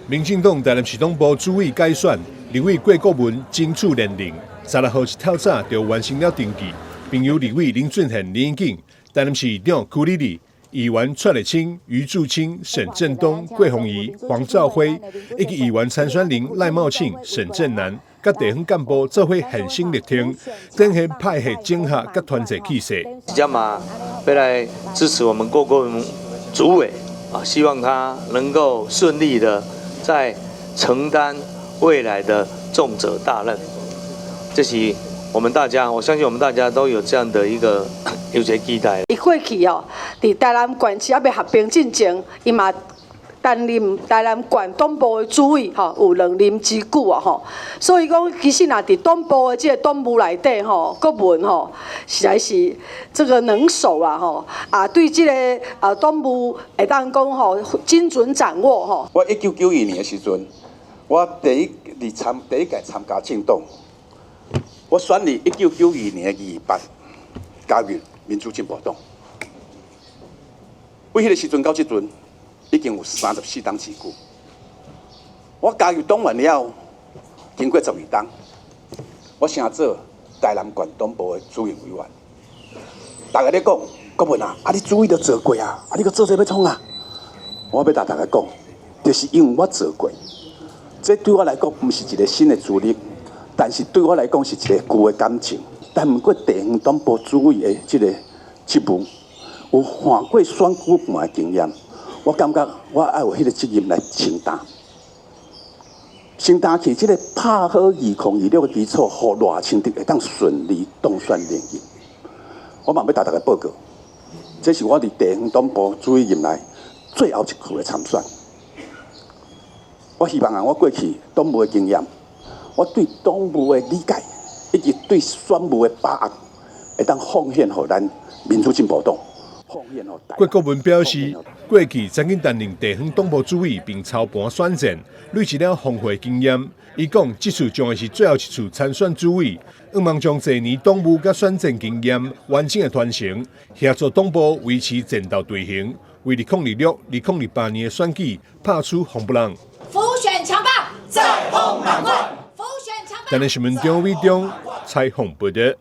民進黨台南市黨部主委改選，立委郭國文爭取連任，16號一透早就完成了登記，並由立委林俊憲、林宜景、台南市長柯立立、議員蔡麗清、余柱清、沈振東、郭宏儀、黃兆輝，以及議員參選人賴茂慶、沈振南，佮地方幹部做伙現身力挺，展現派系整合佮團結氣勢。這嘛欲來支持我們郭國文主委啊，希望他能夠順利的在承擔未來的重責大任。這是我們大家，我相信我們大家都有這樣的一個有這期待。伊過去哦，佇台南縣市猶未合併進前，伊嘛擔任台南縣黨部的主委，吼，有兩任之久啊，吼。所以講，其實若佇黨部的這個黨務內底，吼，國文吼，實在是這個能手啊，吼，啊，對這個啊黨務會當講吼，精準掌握吼。我1992年的時陣，我第一佇參第一屆參加政黨，我選佇1992年的2月8加入民主進步黨。為彼個時陣到這陣，已經有34冬之久。我加入黨員了後，經過12冬，我升做台南縣黨部的主任委員。大家咧講，國文啊，啊你主委都做過啊，啊你閣做這欲創啊？我欲共大家講，就是因為我做過，這對我來講毋是一個新的資歷，但是對我來講是一個舊的感情。但毋過地方黨部主委的這個職務，有換過選舉盤的經驗。我感覺我愛有彼個責任來承擔，承擔起這個拍好2026的基礎，予賴清德會當順利當選連任。我嘛欲共大家報告，這是我佇地方黨部主委任內最後一次的參選。我希望啊，我過去黨務的經驗，我對黨務的理解，以及對選務的把握，會當奉獻予咱民主進步黨。郭國文表示，過去曾經擔任地方黨部主委並操盤選戰，累積了豐富的經驗。伊講，這次將會是最後一次參選主委，向望將濟年黨務佮選戰經驗完整的傳承，協助黨部維持戰鬥隊形，為2026、2028年的選舉拍出紅不讓。輔選強棒，再碰滿貫。輔選強棒。台南新聞張偉中採訪報道。